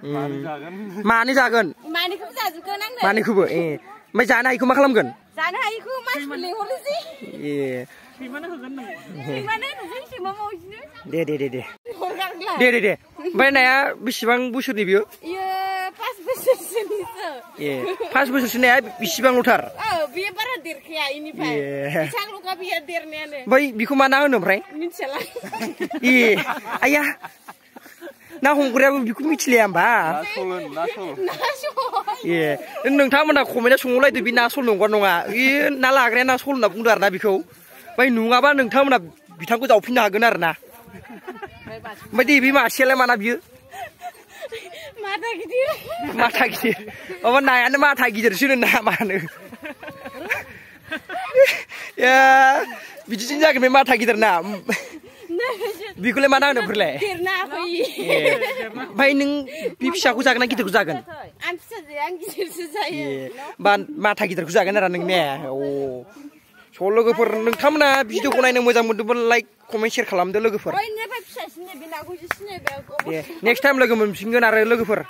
मानि जागोन मानिखौबो जाजोबगोन आंनो मानिखौबो ओमफ्राय जानो हायिखौ मा खालामगोन जानो हायिखौ मानसिफोर लेंहरनोसै सैमानो होगोन नों सैमानो होनोसै सैमा मावजिनो दे ओमफ्राय नाया बेसेबां बोसोरनि बियो इयो 5 बोसोरसोनिसो 5 बोसोरसो नाया बेसेबांल'थार बियो बारा देरखाया इनिफ्राय बेसांल'खा बियो देरनायानो ओमफ्राय बिखौ मा ना होनो ओमफ्राय मिथियालां आया ना हमग्रायाबो बेखौ मिथिलाया होमबा नोंथांमोना कमेन्टआव सोंहरलायदो बे ना सल नंगौ नङा बे ना लाग्राया ना सल होनना बुंदो आरोना बेखौ ओमफ्राय नङाबा नोंथांमोना बिथांखौ जावफिननो हागोन आरोना ओमफ्राय दे बे मासेयालाय माना बियो माथा गिदिर माबा नायानो माथा गिदिरसो ना मानो बिदिजों जागोन बे माथा गिदिर ना बिखौलाय मा होनो ओमफ्राय ओमफ्राय नों बे फिसाखौ जागोन ना गिदिरखौ जागोन आं फिसा जाया आं गिदिरसो जायो बा माथा गिदिरखौ जागोन आरो नों ने स' लोगोफोर नोंथांमोना भिडिअखौ नायनो मोजां मोनदोंबा लाइक कमेन्ट शेयार खालामदो लोगोफोर नेक्स्ट टाइम लोगो मोनफिनगोन आरो लोगोफोर